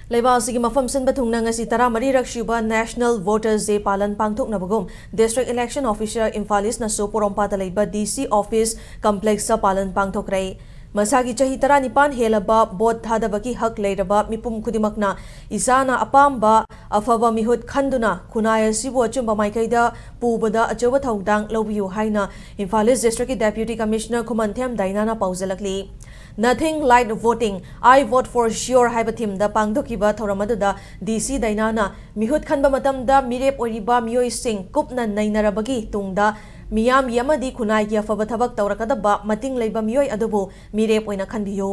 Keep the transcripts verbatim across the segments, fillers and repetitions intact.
ꯂꯩꯕꯥꯛ ꯑꯁꯤꯒꯤ ꯃꯐꯝ ꯁꯤꯟꯕ ꯊꯨꯡꯅ ꯉꯁꯤ ꯇꯔꯥꯃꯔꯤꯔꯛ ꯁꯨꯕ National Voters Day ꯄꯥꯂꯟ ꯄꯥꯡꯊꯣꯛꯅꯕꯒꯨꯝ District Election Officer ꯏꯝꯐꯥꯜ ꯏꯁꯅꯁꯨ ꯄꯣꯔꯣꯝꯄꯥꯠꯇ ꯂꯩꯕ D C Office Complexꯇ ꯄꯥꯂꯟ ꯄꯥꯡꯊꯣꯛꯈ꯭ꯔꯦ꯫ ꯃꯁꯥꯒꯤ ꯆꯍꯤ ꯇꯔꯥꯅꯤꯄꯥꯟ ꯍꯦꯜꯂꯕ ꯚꯣꯠ ꯊꯥꯗꯕꯒꯤ ꯍꯛ ꯂꯩꯔꯕ ꯃꯤꯄꯨꯝ ꯈꯨꯗꯤꯡꯃꯛꯅ ꯏꯁꯥꯅ ꯑꯄꯥꯝꯕ ꯑꯐꯕ ꯃꯤꯍꯨꯠ ꯈꯟꯗꯨꯅ ꯈꯨꯟꯅꯥꯏ ꯑꯁꯤꯕꯨ ꯑꯆꯨꯝꯕ ꯃꯥꯏꯀꯩꯗ ꯄꯨꯕꯗ ꯑꯆꯧꯕ ꯊꯧꯗꯥꯡ ꯂꯧꯕꯤꯌꯨ ꯍꯥꯏꯅ ꯏꯝꯐꯥꯜ ꯏꯁ ꯗꯤꯁꯇ꯭ꯔꯤꯛꯀꯤ Deputy Commissioner Khumanthem ꯗꯥꯏꯅꯥꯅ ꯄꯥꯎꯖꯦꯜꯂꯛꯂꯤ꯫ Nothing like voting, I vote for sure ꯍꯥꯏꯕ ꯊꯤꯝꯗ ꯄꯥꯡꯊꯣꯛꯈꯤꯕ ꯊꯧꯔꯝ ꯑꯗꯨꯗ D C ꯗꯥꯏꯅꯥꯅ ꯃꯤꯍꯨꯠ ꯈꯟꯕ ꯃꯇꯝꯗ ꯃꯤꯔꯦꯞ ꯑꯣꯏꯔꯤꯕ ꯃꯤꯑꯣꯏꯁꯤꯡ ꯀꯨꯞꯅ ꯅꯩꯅꯔꯕꯒꯤ ꯇꯨꯡꯗ ꯃꯤꯌꯥꯝꯒꯤ ꯑꯃꯗꯤ ꯈꯨꯟꯅꯥꯏꯒꯤ ꯑꯐꯕ ꯊꯕꯛ ꯇꯧꯔꯛꯀꯗꯕ ꯃꯇꯤꯡ ꯂꯩꯕ ꯃꯤꯑꯣꯏ ꯑꯗꯨꯕꯨ ꯃꯤꯔꯦꯞ ꯑꯣꯏꯅ ꯈꯟꯕꯤꯌꯨ꯫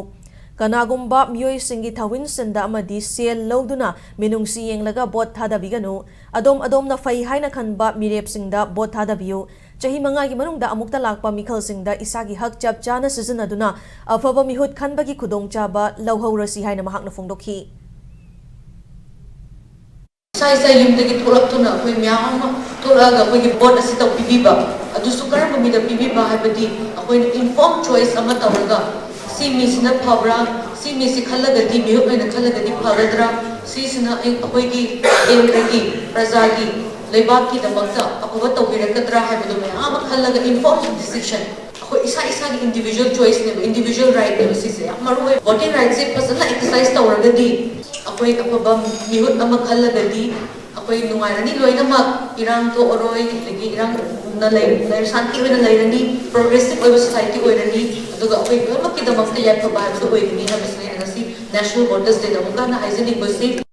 ꯀꯅꯥꯒꯨꯝꯕ ꯃꯤꯑꯣꯏꯁꯤꯡꯒꯤ ꯊꯧꯋꯤꯟꯁꯤꯟꯗ ꯑꯃꯗꯤ ꯁꯦꯜ ꯂꯧꯗꯨꯅ ꯃꯤꯅꯨꯡꯁꯤ ꯌꯦꯡꯂꯒ ꯚꯣꯠ ꯊꯥꯗꯕꯤꯒꯅꯨ꯫ ꯑꯗꯣꯝ ꯑꯗꯣꯝꯅ ꯐꯩ ꯍꯥꯏꯅ ꯈꯟꯕ ꯃꯤꯔꯦꯞꯁꯤꯡꯗ ꯚꯣꯠ ꯊꯥꯗꯕꯤꯌꯨ꯫ ꯆꯍꯤ ꯃꯉꯥꯒꯤ ꯃꯅꯨꯡꯗ ꯑꯃꯨꯛꯇ ꯂꯥꯛꯄ ꯃꯤꯈꯜꯁꯤꯡꯗ ꯏꯁꯥꯒꯤ ꯍꯛ ꯆꯞ ꯆꯥꯅ ꯁꯤꯖꯤꯟꯅꯗꯨꯅ ꯑꯐꯕ ꯃꯤꯍꯨꯠ ꯈꯟꯕꯒꯤ ꯈꯨꯗꯣꯡꯆꯥꯕ ꯂꯧꯍꯧꯔꯁꯤ ꯍꯥꯏꯅ ꯃꯍꯥꯛꯅ ꯐꯣꯡꯗꯣꯛꯈꯤ꯫ ꯏꯁꯥ ꯏꯁꯥ ꯌꯨꯝꯗꯒꯤ ꯊꯣꯛꯂꯛꯇꯨꯅ ꯑꯩꯈꯣꯏ ꯃꯌꯥꯝ ꯑꯃ ꯊꯣꯛꯂꯛꯑꯒ ꯑꯩꯈꯣꯏꯒꯤ ꯚꯣꯠ ꯑꯁꯤ ꯇꯧꯕꯤꯕꯤꯕ, ꯑꯗꯨꯁꯨ ꯀꯔꯝꯕ ꯃꯤꯗ ꯄꯤꯕꯤꯕ ꯍꯥꯏꯕꯗꯤ ꯑꯩꯈꯣꯏꯅ informed choice ꯑꯃ ꯇꯧꯔꯒ ꯁꯤ ꯃꯤꯁꯤꯅ ꯐꯕ꯭ꯔꯥ, ꯁꯤ ꯃꯤꯁꯤ ꯈꯜꯂꯒꯗꯤ, ꯃꯤꯍꯨꯠ ꯑꯣꯏꯅ ꯈꯜꯂꯒꯗꯤ ꯐꯒꯗ꯭ꯔꯥ, ꯁꯤꯁꯤꯅ ꯑꯩ-, ꯑꯩꯈꯣꯏꯒꯤ ꯀꯦꯟꯗ꯭ꯔꯒꯤ, ꯄ꯭ꯔꯖꯥꯒꯤ, ꯂꯩꯕꯥꯛꯀꯤꯗꯃꯛꯇ ꯑꯐꯕ ꯇꯧꯕꯤꯔꯛꯀꯗ꯭ꯔꯥ ꯍꯥꯏꯕꯗꯨ ꯃꯌꯥꯝ ꯑꯃ ꯈꯜꯂꯒ informed decision, ꯑꯩꯈꯣꯏ ꯏꯁꯥ ꯏꯁꯥꯒꯤ individual choiceꯅꯦꯕ, individual rightꯅꯦꯕ꯫ ꯁꯤꯁꯦ ꯌꯥꯝ ꯃꯔꯨ ꯑꯣꯏ꯫ Voting rightꯁꯦ ꯐꯖꯅ exercise ꯇꯧꯔꯒꯗꯤ ꯑꯩꯈꯣꯏ ꯑꯐꯕ ꯃꯤꯍꯨꯠ ꯑꯃ ꯈꯜꯂꯒꯗꯤ ꯑꯩꯈꯣꯏ ꯅꯨꯡꯉꯥꯏꯔꯅꯤ ꯂꯣꯏꯅꯃꯛ, ꯏꯔꯥꯡ ꯊꯣꯛꯑꯔꯣꯏ, ꯑꯗꯒꯤ ꯏꯔꯥꯡꯅ ꯂꯩ-, ꯂꯩ-, ꯁꯥꯟꯇꯤ ꯑꯣꯏꯅ ꯂꯩꯔꯅꯤ, progressive ꯑꯣꯏꯕ society ꯑꯣꯏꯔꯅꯤ꯫ ꯑꯗꯨꯒ ꯑꯩꯈꯣꯏ ꯂꯣꯏꯅꯃꯛꯀꯤꯗꯃꯛꯇ ꯌꯥꯏꯐꯕ ꯍꯥꯏꯕꯗꯨ ꯑꯣꯏꯒꯅꯤ ꯍꯥꯏꯕꯁꯤꯅ ꯑꯩꯅ ꯉꯁꯤ National Voters Dayꯗ ꯑꯃꯨꯛꯀ ꯍꯟꯅ ꯍꯥꯏꯖꯅꯤꯡꯕꯁꯤ꯫